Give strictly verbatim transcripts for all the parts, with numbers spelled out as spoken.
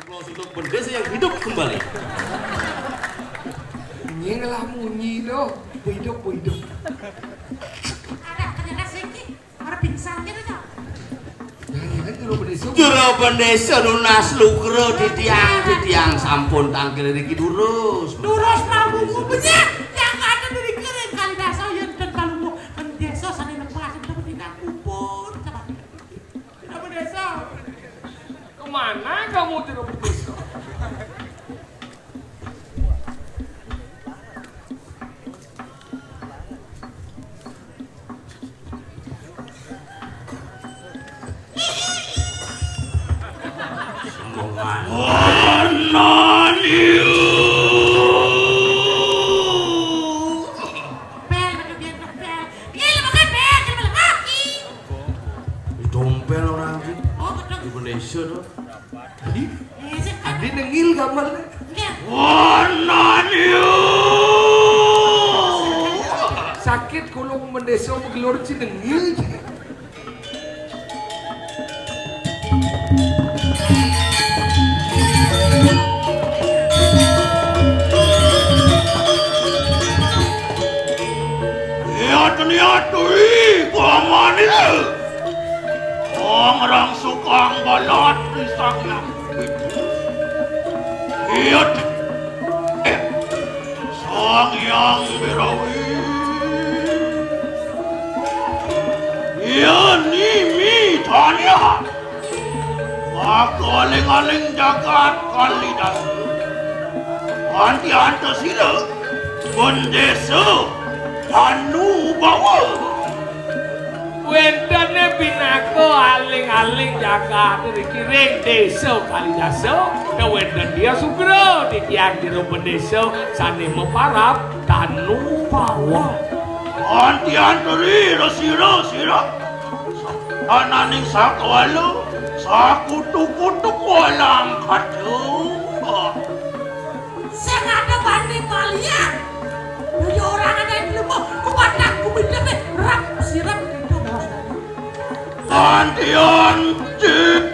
Close untuk bendesa yang hidup kembali. Ini ngelah munyi tuh, hidup, hidup. Ada, ternyata sih, Ki. Ada pingsan gitu, Cak. Nah, ini kan jero bendesa. Jero bendesa nunas lugra titiang, titiang sampun tangkil riki durus. Durus mau benyek, yang ada dari kering kali dasar yang dan kalau mau bendesa sana lepas itu tinggal kubur, Cak. Jero bendesa. Kemana kamu, jero bendesa? Sembungan. Warna niu. Bel, bel, bel, bel. Iya, lu makan bel, jangan makan kaki. Dompel orang itu. Oh, betul. Di Malaysia tuh. Jadi, adi nengil gambarnya. Warna niu. Sakit kulung bendesa magelur ci nengil. Iya, ternyata, ih, paman itu. Wong rang sukang balat di Sang Hyang Widi. Iya, eh, Sang Hyang Birawi. Iya, nimi tanya. Maka aling-aling jagat kalidas. Anti antasila. Bendesa. Anu bawa. Wénten pinaka aling-aling jagat riki ring Désa Kalidasa, kawénten dia sugra titiang jero bendésa sané maparab tanu pawa. Antian teri resira sira, ananing sakawala, sakutu-kutu kualang kacung. Sing ada bani malian. Nuju orang ada yang dilumpuh, kubatak, kubidep, rap, sirap, gitu, bos. Pantian, cik.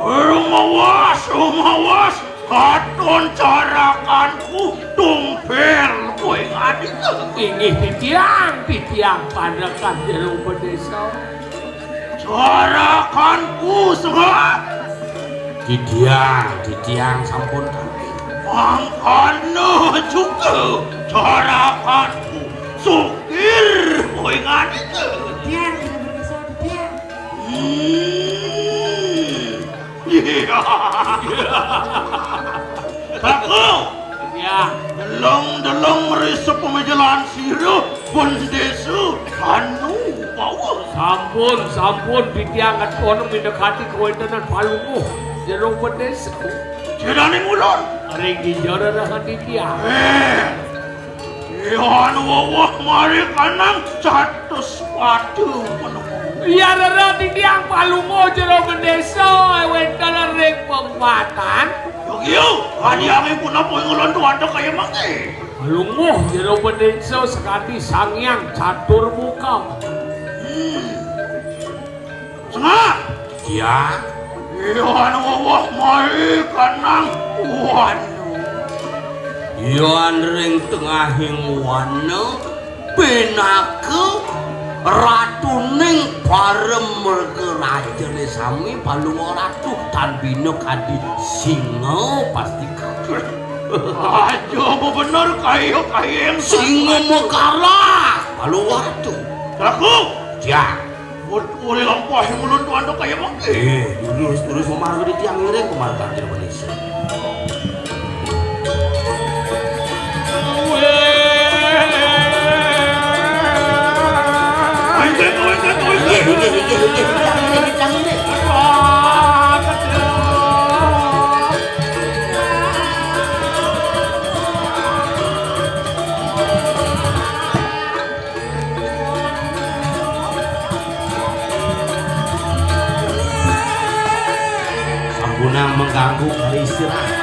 Rumawas, rumawas, katon carakanku, tumpel kowe ngadika. Inggih titiang, titiang panekan jero bedesa. Carakanku, Semar. Titiang, titiang sampun kami. Mangkana juga carakanku, sukir kowe ngadika. Titiang, titiang. Hmm. Iya. Kakung. Iya. Deleng-deleng mrisa pamijelan sira, bendesa anu bawa. Sampun, sampun, titiang ngetona minakati kawéntenan palungguh jero bendesa. Siraning ulun. Ring dija rereh titiang. Eh. Yan weweh mari kanang catus padu penemu. Iya, rereh titiang palungguh jero bendesa wénten ring pengwatan. Yuk, yuk, kadiange punapa ing ulun tuanto kaya mangke. Palungguh jero bendesa sakadi Sang Hyang Catur Muka. Hmm. Sengah. Iya. Yan weweh mai kanang wana. Yan ring tengahing wana pinaka Ratuning para mrega rajane sami Palungguh Ratu tan bina kadi singa pasti kaget. Aja bener kaya kaya yang singa mekaras Palungguh Ratu. Aku. Ya. Uri lampah yang ulun tuan tu kaya mangke. Eh, lurus lurus memarga di tiang ngiring kemarga di Indonesia. Sampunang mengganggu hari istirahat.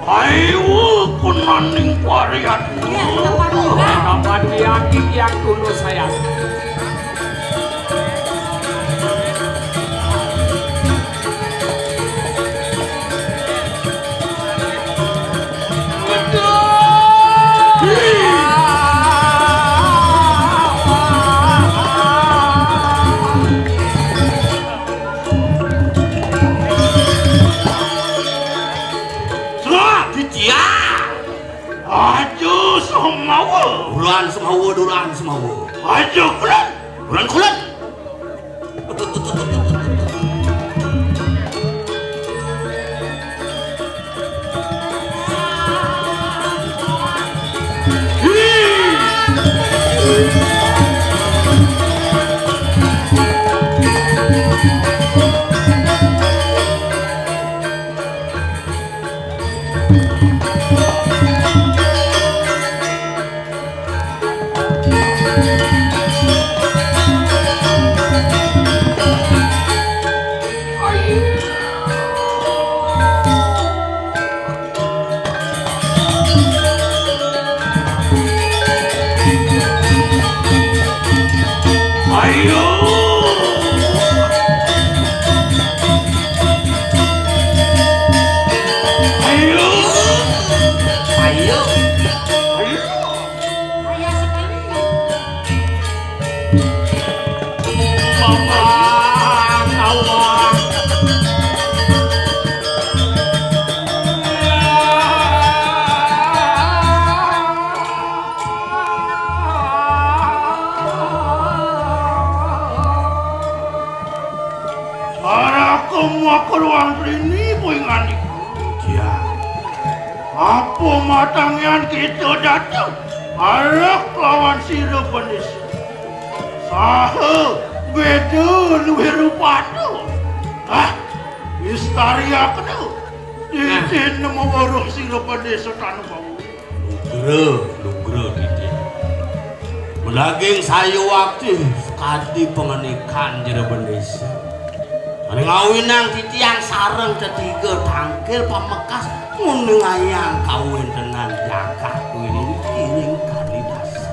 Ayo, kunaning parian. Iya, iya, Pak Lurah. Apa diaki yang tulus sayang? Surat. Titiang. Aja semawa. Duran semawa, duran semawa. Aja kulan. Duran kulan. Ayo. Ayo. Ayo. Ayo. Kaya sekali. Mamang awak. Para kemua keruang rini puingan iku. Ya. Apa matangian kita dateng? Arah lawan sira bendis. Saha beda luwih rupata. Ah, istariakna. Izin meweruh sira bendis tanu bau. Nugra, nugra titiang. Menaging saya waktu kadi pengenikan jero bendesa. Ane ngawinang titiang sareng tetiga tangkil pamekas nguningayang kawentenan jagat kuwi kiring kalidas.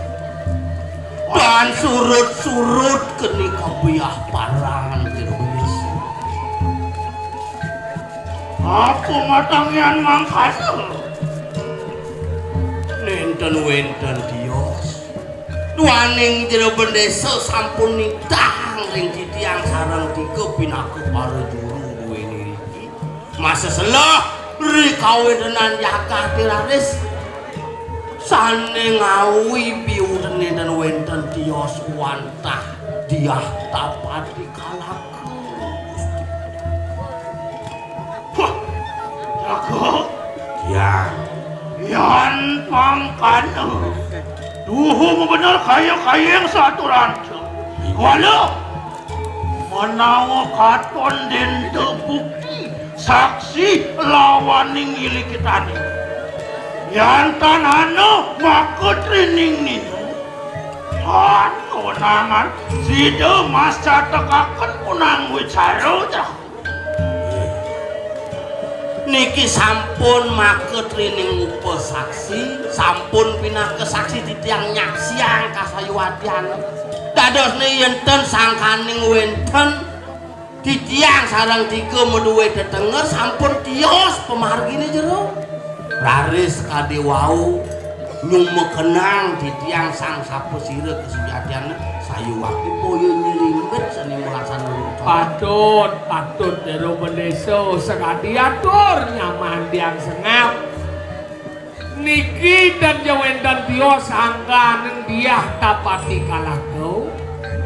Ban surut-surut keni kabiah parang jero bendesa. Apa matangian mangkana? Nenten wenten tios. Duaning jero bendesa sampun nitahang ring titiang sareng tiga pinaka para juru duwene riki. Masa selah ri kawentenan jagat raris. Sane ngawi biwuh nenten wenten tios wantah diah tapati kalaku. Wah, jago. Yang. Yan pangkana. Duhung bener kaya-kaya yang saturan. Wala. Menawa katon dente bukti, saksi lawaning ilikitane. Yan tan ana maka trining nina, han kawenangan sida mastakaken punang wicara, Cak. Niki sampun maka trining upasaksi, sampun pinaka saksi titiang nyaksiang kasayuwadian. Dadosne yen ten sangkaning wenten titiang sareng tika maduwe tetenger sampun tios pamargine jero. Raris kadi wau nyumekenang titiang sang sapasira kasujatiane sayuwakti boya nyirimbit sane melaksana. Patut, patut, Jero Bendesa sakadi atur nyaman tiang sengap. Niki ten ja wenten tios sangkaning Diah Tapati Kalaka.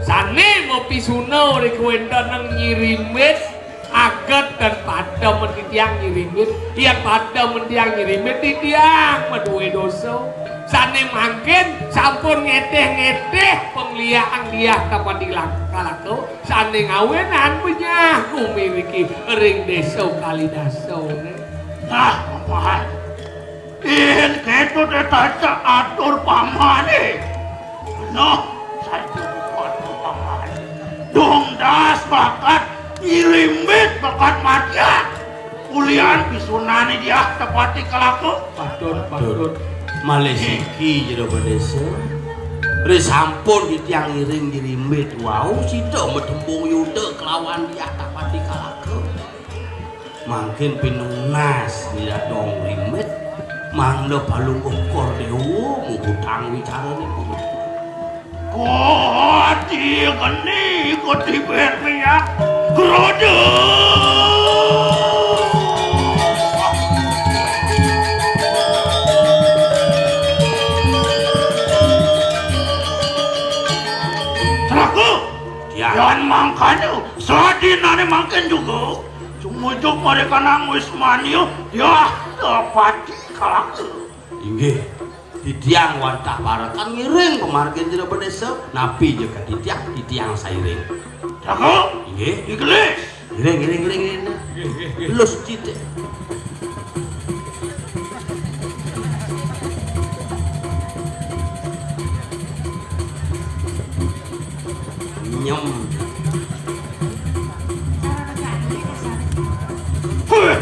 Sane mapisuna ri kawentenan nyirimbit aget ten pada men titiang nyirimbit, yen pada men tiang nyirimbit titiang maduwe dosa. Sane mangkin sampun ngeteh-ngeteh pangliakan Diah Tapati Kalaka, sane ngawenan benyah gumi niki ring desa Kalidasa. Nah, Paman. Yen keto te tansah atur pamane. Nah, saja atur pamane. Dong das bakat ngirimbit bakat matian. Ulian pisunane Diah Tapati Kalaka. Patut, patut. Malih siki Jero Bendesa. Ri sampun titiang ngiring ngirimbit wau sida matembung yuda kelawan Diah Tapati Kalaka. Mangkin pinunas wiadong rimit, mangda Palungguh Kor Dewa mubutang wicarane. Koti geni, koti bermiak, keroda. Celaka. Ya. Yan mangkana, sadinane mangkin juga. Sumujuk marikanang Wismania, Diah Tapati Kalaka. Inggih, titiang wantah parekan ngiring pamargin Jero Bendesa, napi ja ka titiang, titiang sairing. Jago? Inggih. Digelis. Ngiring, ngiring, ngiring, ngiring. Nggih, nggih, nggih. Lus citik. Nyem. Heh.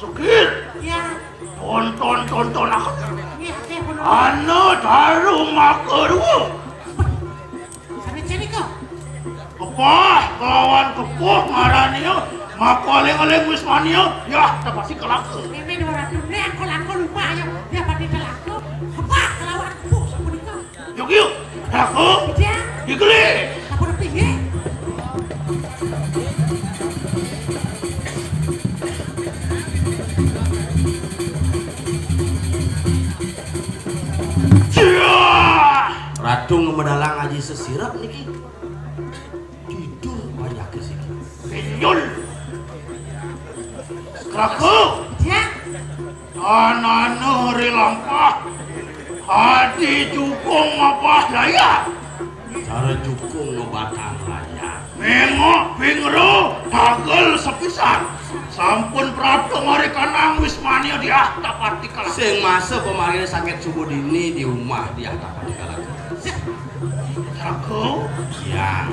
Sugih. Ya. Tonton, tonton aku. Iya, iya, bener. Ana daru makarua. Sampai sini kok. Kepah kelawan kepuh ngarania, maka aling-aling Wismania, Diah Tapati Kalaka. Ini dua ratus, ini angkol-angkol lupa ya, Diah Tapati Kalaka. Kepah kelawan kepuh sapunika. Yuk, yuk. Aku. Iya. Digeli. Aku udah pinggir. Cia. Ratu ngemedalang aji sesirep niki. Tidur banyak ke sini. Pinjul. Kelaku. Iya. Tanana ri lampah. Adi jukung ngabah layar. Cara jukung ngebatang layar. Mengok pingro tagel sepisan. Sampun prapta marikanang Wismania Diah Tapati Kalaka. Sing masa pamargine saket subuh dini di umah Diah Tapati Kalaka. Kalaka? Ya.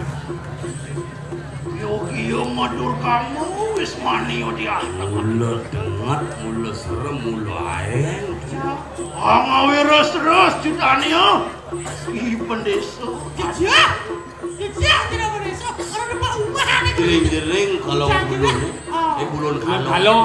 Yo-yo madur kamu Wismania Diah. Mula denget, mula serem, mula aeng. Angawira seres jutania. Ih, pendesa. Jejak. Jejak tidak pendesa. Kalau depan rumah ada. Jering-jering kalau bulun. Oh. Eh, bulun kalau. Kalau.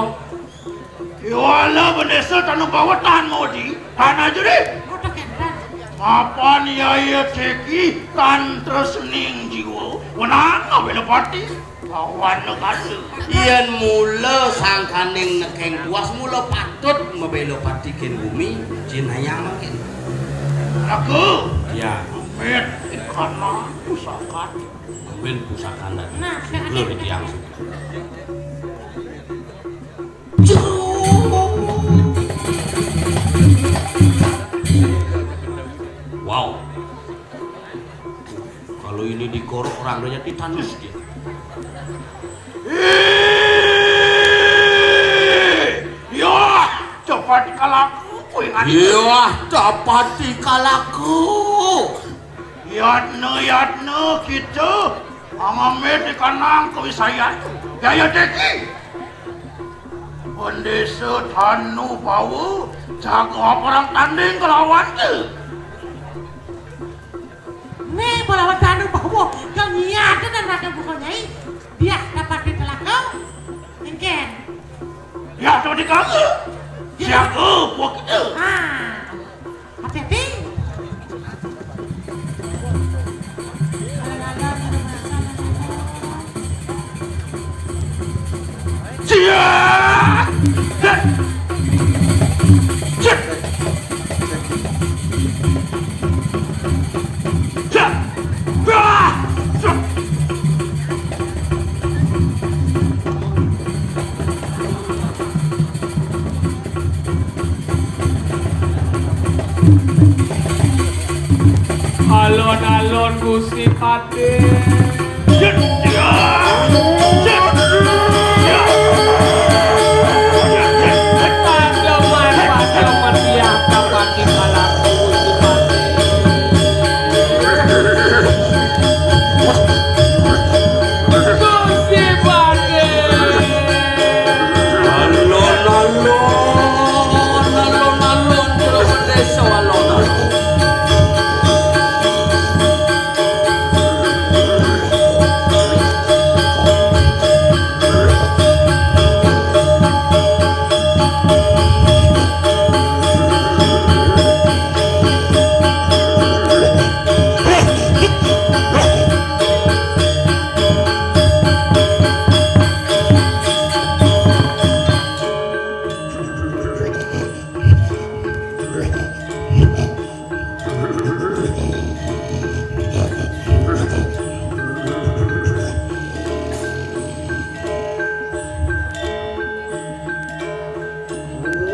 Yo ala pendesa tanah bawetan mau di tanah jeri. Otak kan. Mapan yaya ceki tan tresning jiwa. Wenang bela pati. Lawan negara. Yen mula sangkaning nekeng tuas, mula patut mabela pati ken bumi, jinayang mangkin. Raga. Ya. Amin. Kana pusaka. Amin pusaka dan. Nah, nah, nah. Lur tiang. Wow. Kalau ini dikorok orang, udah jadi titanus dia. Ih, ya Yah, dapati kalaku. Yatna, yatna, kita. Amamit ikanang kawisayan. Yaya Deki. Bendesa Tanu Bawa, jaga perang tanding kelawan ke. Nih, balawan Tanu Bawa, kau nyiat dan rakyat bukan nyai. Dia dapat ditelaka. Engken. Ya, tu dikala. Siapa buat kita? Ah. Hati-hati. Cia! Cia! Cia! Alon-alon Gusti Patih.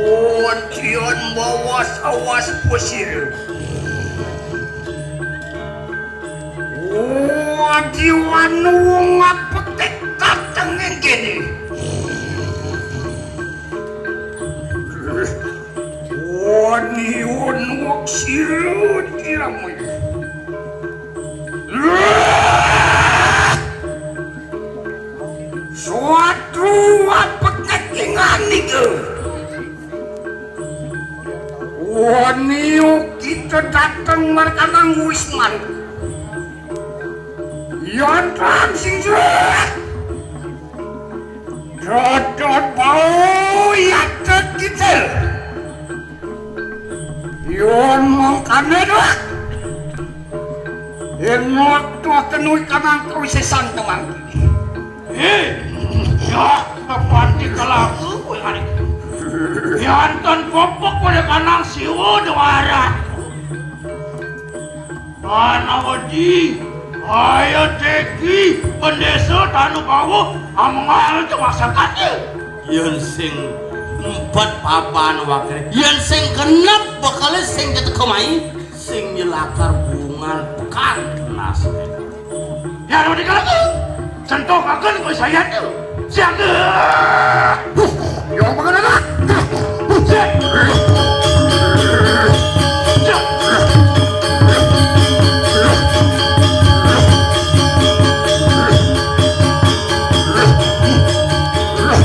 Wontian bawas awas pasir. Wadiwan wong apetek katengin kene. Wani wonwok sira kiramu. Suatu apeket inganika. Wani kita dateng markanang wisman. Yantran sing jelas. Dodot bau yatet kita. Yun mangkane dak. Yen waktu tenui kanang kawisesan temangki. Eh, ya, tepanti kelaku kowe hari. Yanten popok pada kanang siwa dewara. Manawadi, ayo teki, pendesa Tanu Bawa, amangal cuma sakate. Yen sing empat papan wakil, yen sing genep bekale sing keteko mai, sing nyelakar bungan pekan nas. Ya, udah kalau tu, sentuh akan kau saya tu. Siaga. Huh, yang mana nak? Huh, siap. Siap.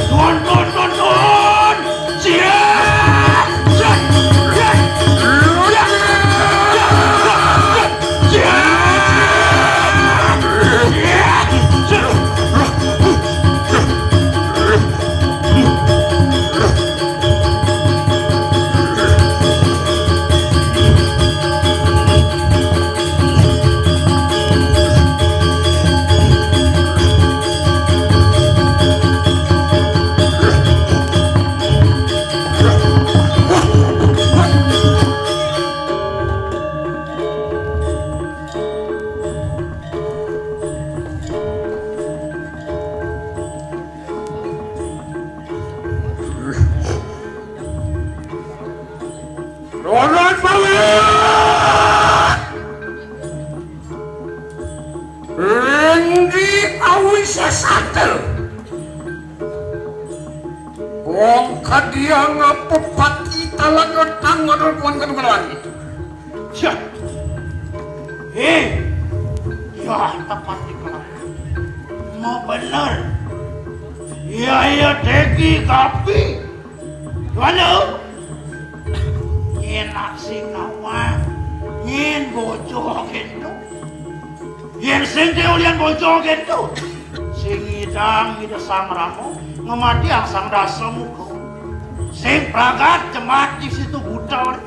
Tuan, tuan, tuan, tuan. Ronan Bawit! Ringgi awise sate. Wong kadya ngapepati Talakon ang ngodol kuan kadu kalawani. Cah. Hei. Ya, tepat di kelak. Mau bener. Ya, ya, Deki Kapi. Waduh. Nyen aksi kawan. Nyen bocor gitu. Yen sing ulian bocor gitu. Sing ngidang ngida sang ramo. Ngematiang sang dasa muka. Sing pragat cemat di situ buta.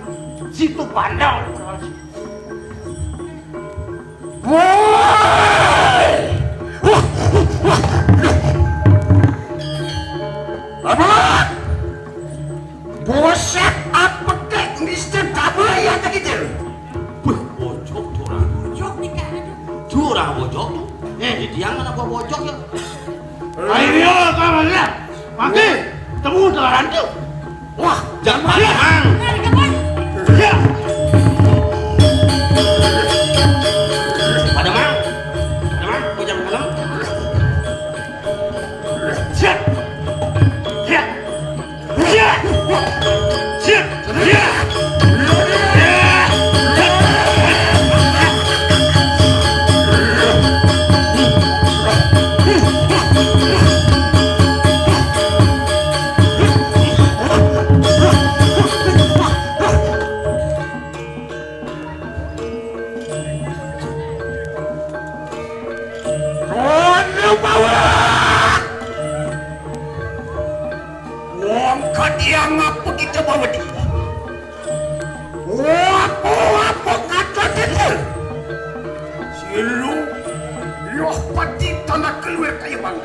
Situ pandau. Woi! Wah, wah, wah. Apa? Bosak apa kek mister Tabaya tadi tu? Wih, bojok tu orang. Bojok ni kan ada. Tu orang bojok tu. Eh, di tiang mana buat bojok ya? Ayo, ya, kawan ya. Mangke, temu dalan tu. Wah, jangan main, Mang. Ya. Pada Mang. Pada Mang, kau jangan malam. Siap. Siap. Siap. Siap. Siap. Kono bawa. Wong kadiang apa kita bawa di? Apa-apa kata dia? Silu, yoh pati tanah keluar kayu bang.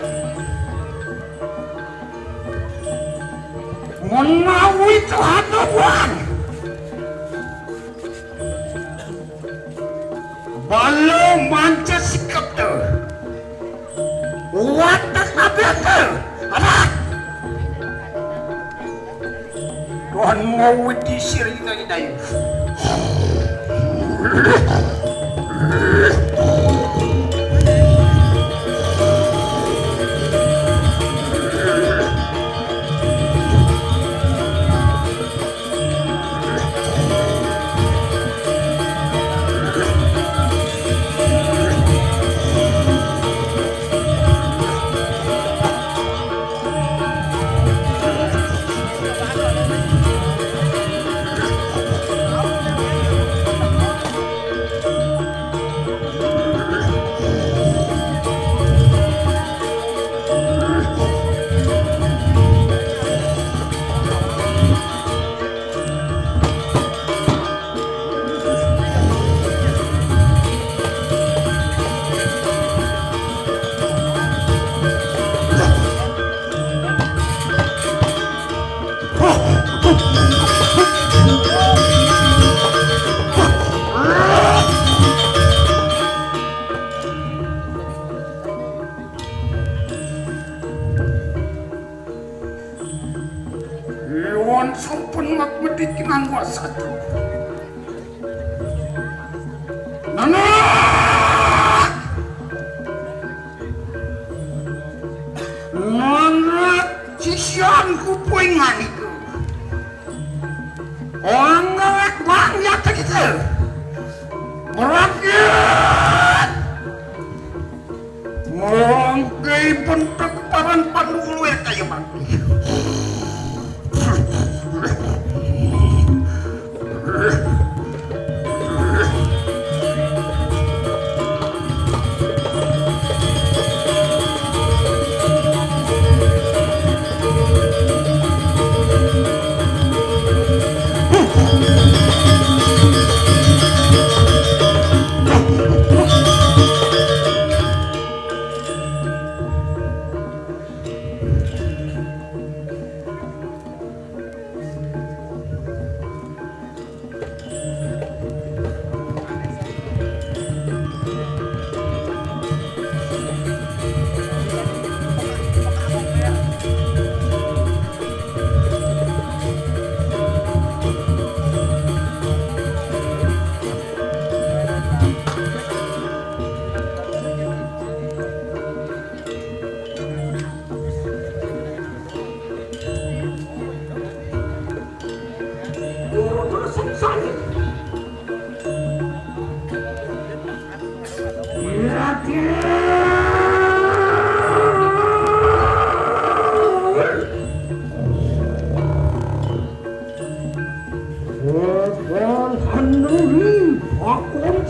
Menawi Tuhan Tuhan. Bala manca sikap tu. Watak abang tu. Anak. Tuhan mau di sirina idai. Iwan sampun mak mediki nang wasatu. Nanak! Nanak sisian kupuingan iku. Orang ngelak bang nyata kita. Berakhir. Mongkei bentuk paran panuluh ya kayu bang.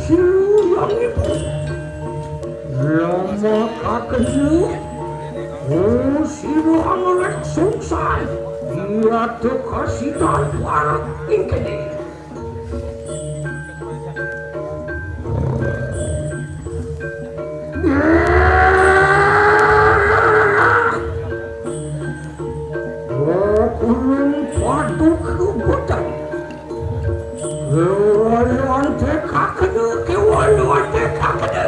Siyang ibu. Lama kakenu. Oh, sira angrék sungsang. Iya teka sidan parek ing kéné. Oh, ulun paduka betan. Kéwala antékakena, kéwala antékakena.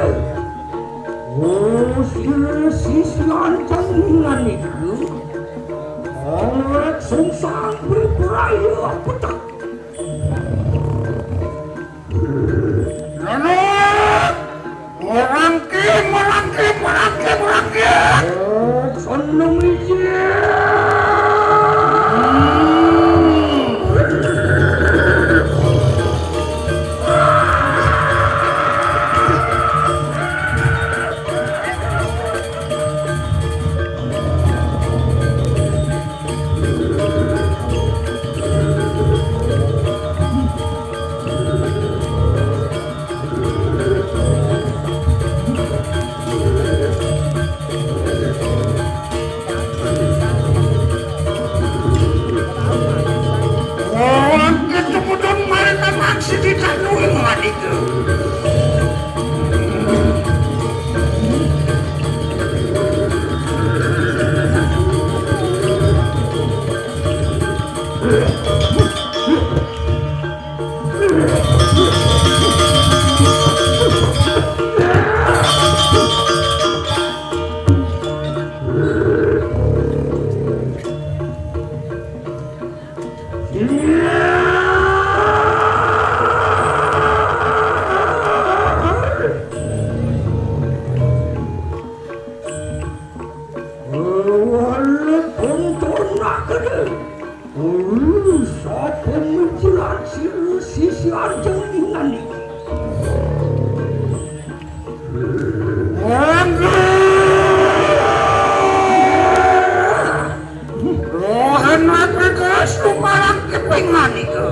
Oh, sira sisian tandingan iku. Angrék sungsang bebraya petak. Lalu, merangke, merangke, merangke, merangke. Oh, seneng iki. Wong ketemu dong mereka maksud kita nulung adikku. Wala tonton akene. Wala sapa menjelat sira sisi arjeng ingan iki. Wala. Rohan aku ke sumarang kepingan itu.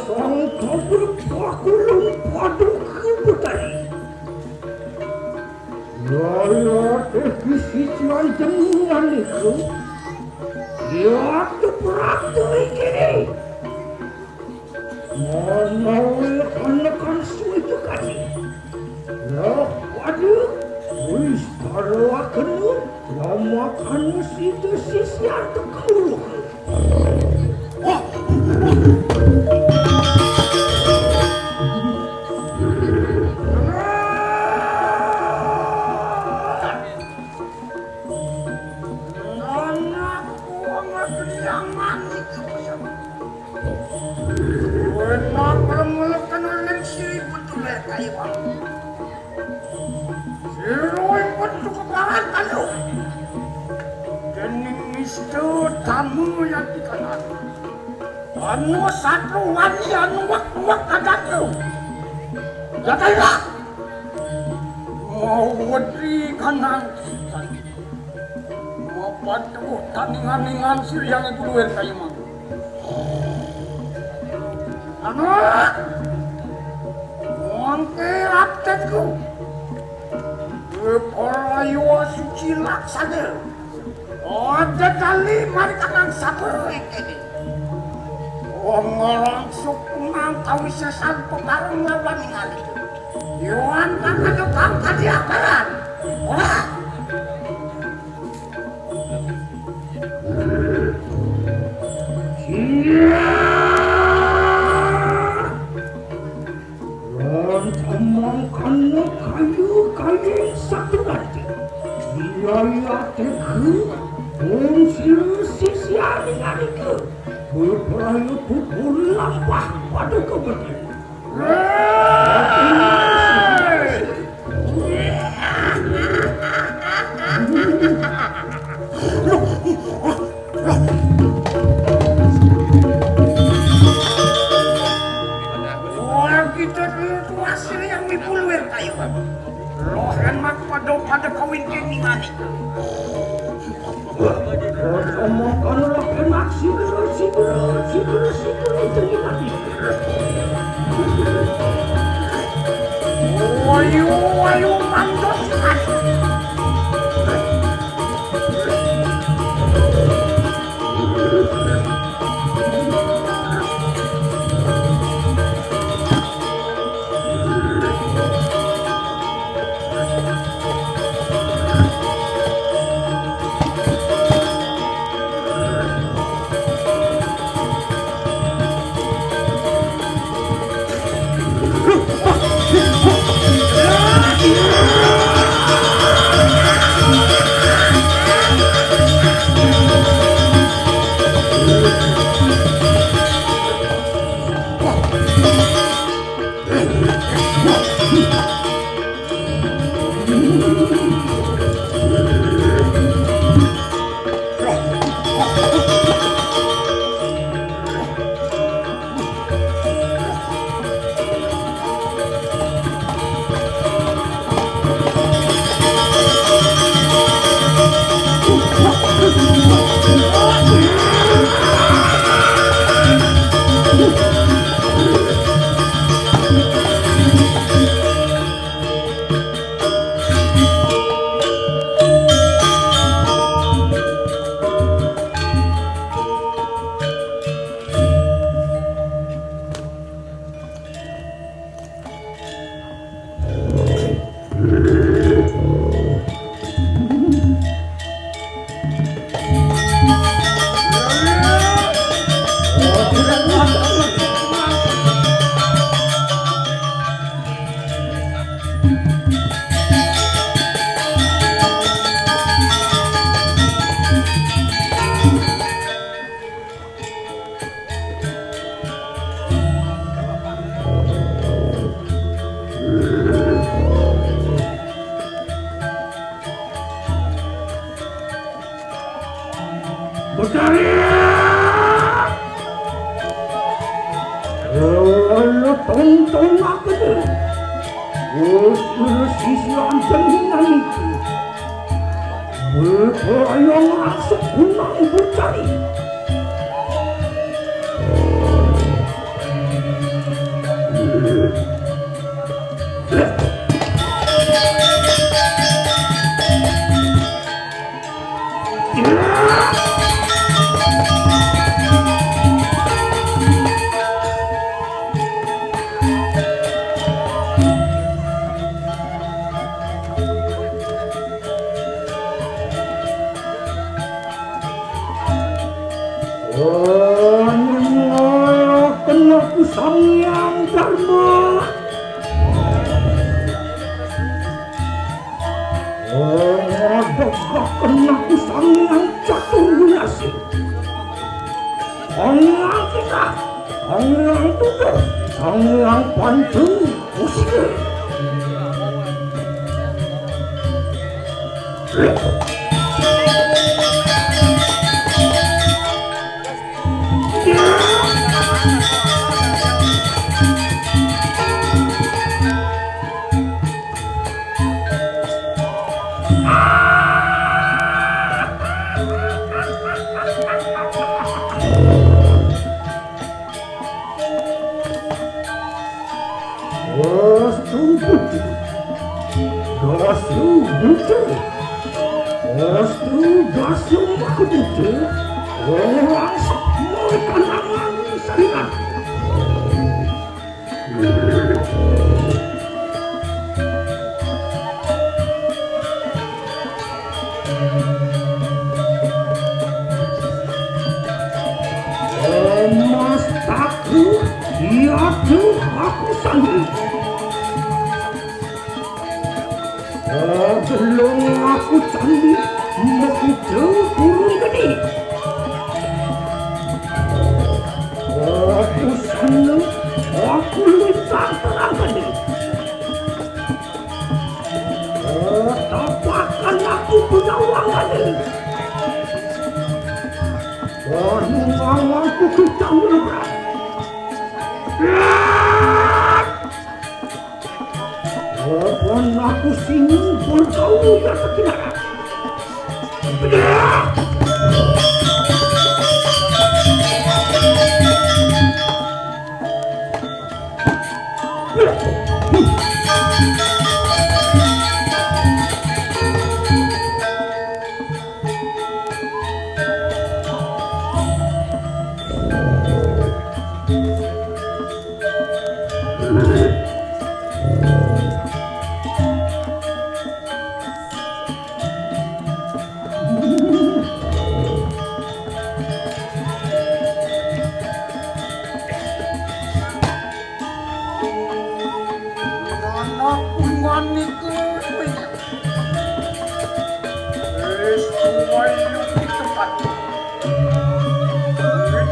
Sang Prabu Pakulun Paduka Betari. Lala teh bisi cuan temuan iku. Iya kepratu iki. Manawi kanekan suwita kaji. Lah, waduh, wis, karo akenu, lamakan sida sisian teka uluh. Anakku amat liangan itu ya. Wena permulukan ning siri betul kayu. Siruing pun cukup banget kayu. Dening nistu tamu yang dikanan. Anu satu wani anu wak-wak kadaku. Jatailah. Mau wedi kanang. Mau Waduh, tandingan-tandingan sir yang ibu luar kayu mang. Anak, mangke abtenku. Bepol ayu suci laksana. Ada kali mari kakang sabar kene. Wong langsung nang kawisesan pekareng lawan ningali. Yohan kakang kang kadiaparan. Wah. Iya. Lan amangkana kayu-kayu satu ati. Iya, iya, teka. Wong sira sisian ngarika. Bebrayu pupur lampah pada kebetulan. Wah, kita dulu tuh hasil yang dipuluin kayu. Loh, enak pada-pada kawin ke ningani. Wah, ngomong kono lho, enak sih, sih, sih, sih, sih, sih. Wayu, wayu, mandos, mandos. Betari! Lalu tongtong aku tu. Usur sisi anjing itu. Berperayang masuk gunung Betari. Kena ku Sang Hyang Dharma. Degah kena ku Sang Hyang Catur Winasih. Sang Hyang Titah, Sang Hyang Tunggal, Sang Hyang Panca Pusaka. Astu Buddha. Dasu Buddha. Astu Dasu Maka Buddha. Orang semua kenangan salinan. Mas takut, iya tuh aku sanggup. Belum aku candi, begitu turun gede. Aku sana, aku luncang terang gede. Tapakan aku punya wangan ini. Wah, wanganku kencang berat. Kapan aku sini bergaul ya sekinar. Anak kuman niku. Wis tuwai tepat.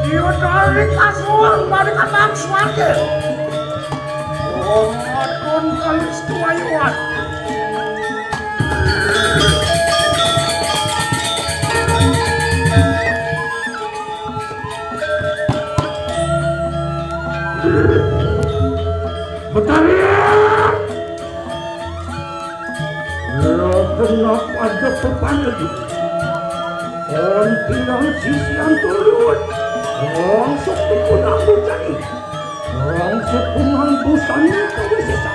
Dia dari kasur, dari kandang swarga. Wong adon kalis tuwayuan. Betari! Lo kenapa ada pepanel? On bilang sisian turun. Langsung pun aku cari. Langsung pun busanya kau sisa.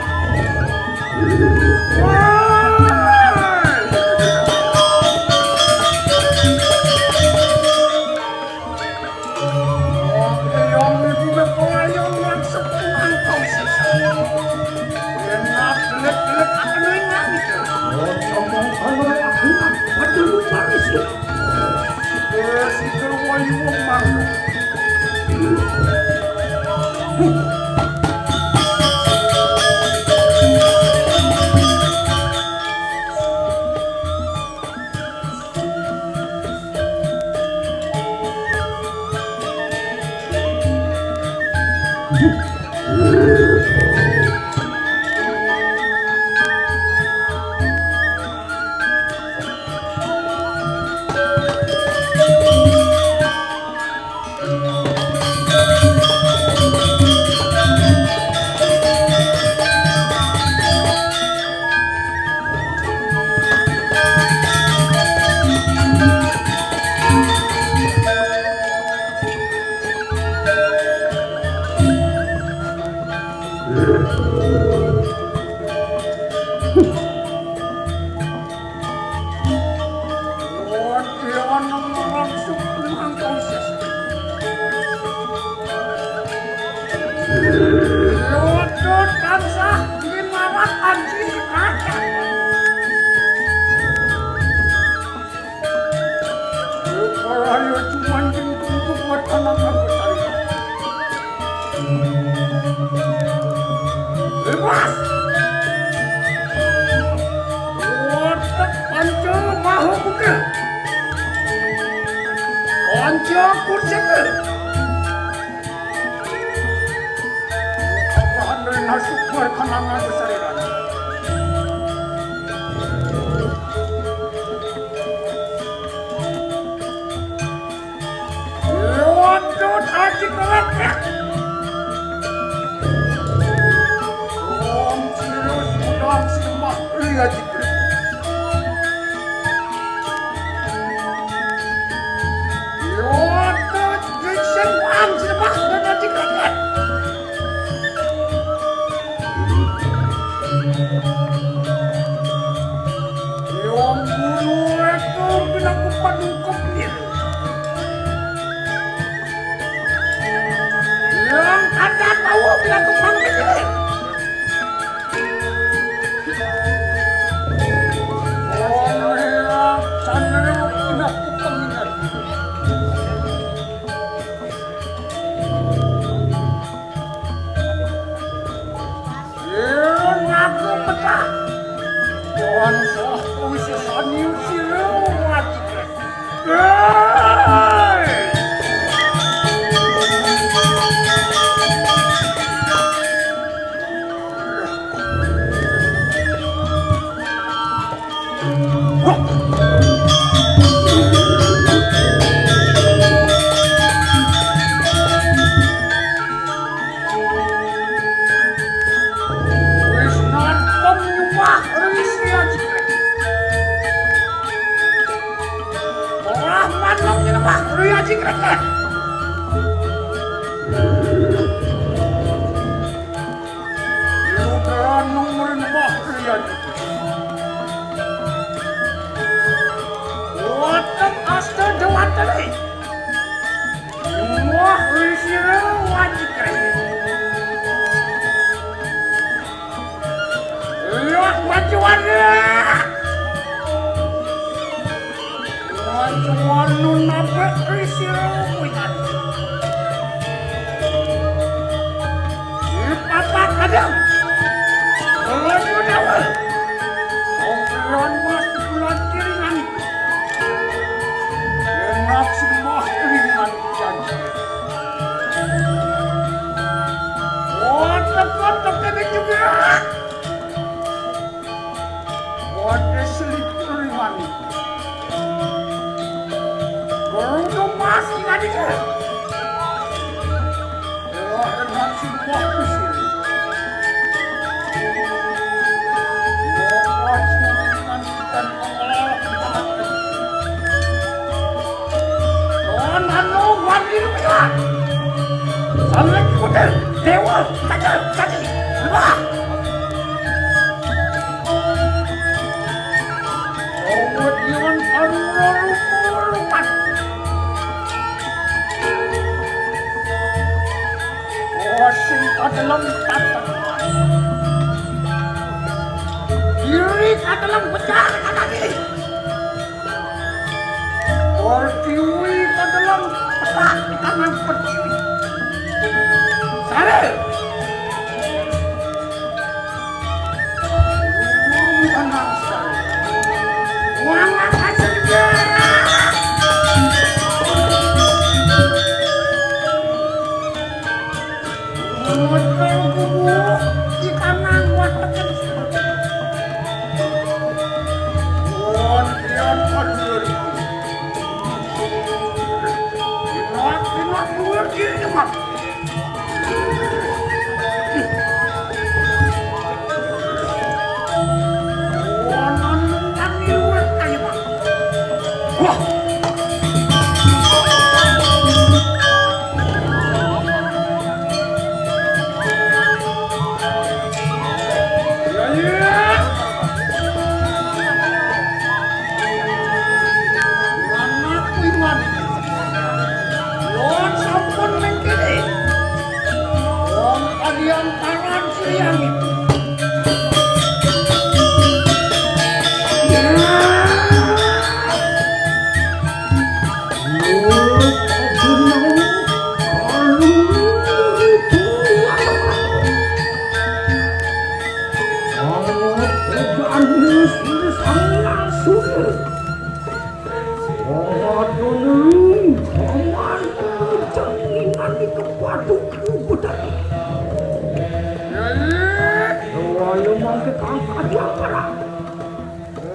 Lutut tansah minawat anjing kaca. Raya cuman tingkung buat anak aku cari. Bebas. Watak panca maha putih. Panca kursita. Apahan dari nasib berkenangan besariran. Lutut aji kelek. Om sirus udang sirmah lihat. Manong nyembah Ria Jingkreket. Lutra nung merin bah Ria Jingkreket. Wonten asta dewatane. Wah, risira wajikre. Liwat majuane. Majuan nun nape risira winan. Di papak kadang. Lalu dawa. Ompelan mas bulan kiringan. Enak sembah kiringan janji. Wah, teka-teka juga. Wah, selipur mani. Baru dong masih ngadiknya. Wah, enak sembah kusir. Wah, wah, sulingan ikan. Kawan anu wani lumiwan. Sampai kutel dewa kaca kaci. Wah. Kawan iwan karura rupa-rupa. Wah, sing ka dalam tatanan. Kiri ka dalam bejar ka kaki. Pertiwi ka dalam petak di kanan pertiwi. Sare. Tenang sekali. Wangan aja dia. Model guru di kanan warteg. Wah, dia kan. Iwak, iwak, iwak, iwak. Wah, nonton kan iwak, iwak. Wah. Anak Iwan, Iwan sampun mengkini. Wong kalian tangan siang itu.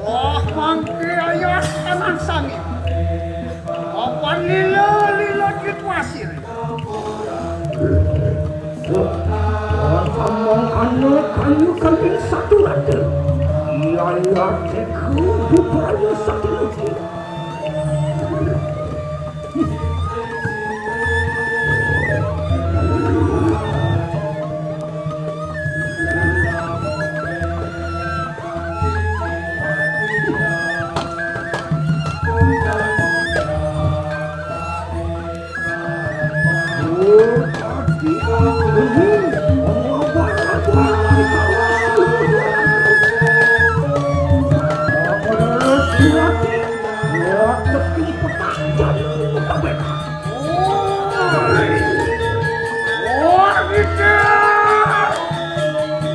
Wah, mangke ayas tanah sangit. Papan lila-lila di pasir. Sambang anak kayu kambing satu rata. Iya, iya, tiku bubarnya satu lagi.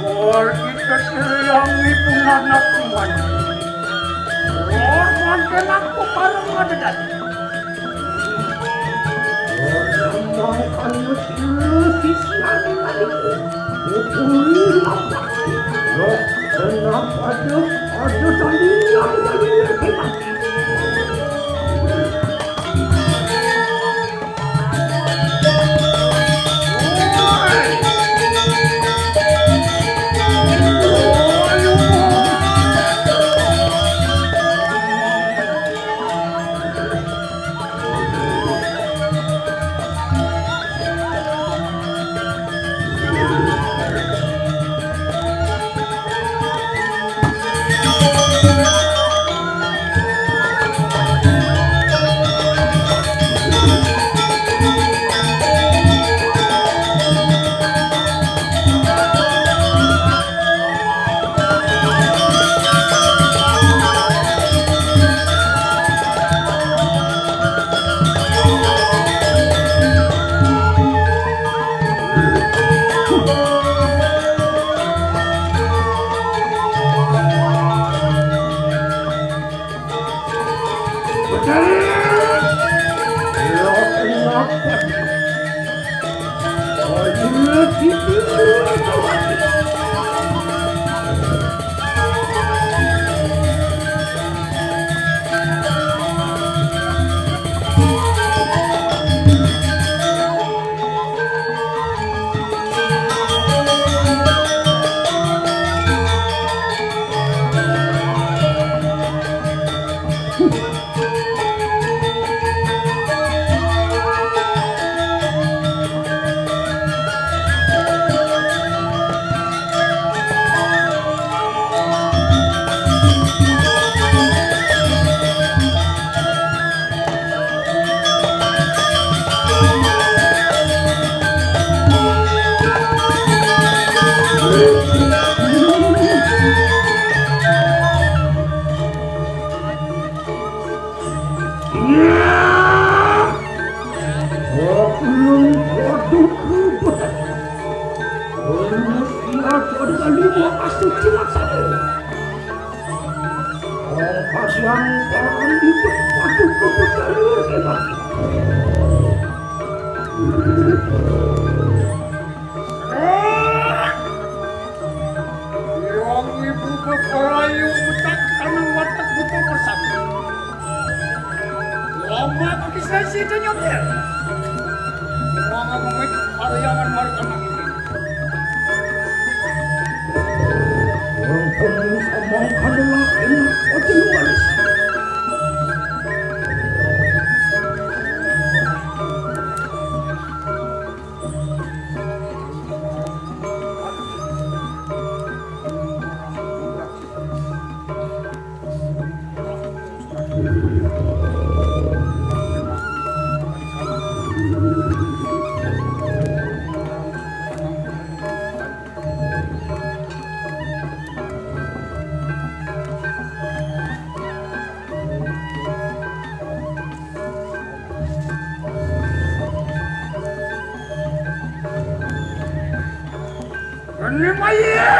Wah, kita silang ibu anak tuan. Wah, manten aku parang ada dadi. Wah, manten anu silu sisian tadi. Ibu lapak. Wah, kenapa ada, ada tadi yang tadi hebat. Wong ibu beberayu utak kanang watak buta persatu. Lama bagi saya situ nyopir. Wong ngomit karyangan marga ini. Wong pun sama kanang enak ojo waris. Ini maya.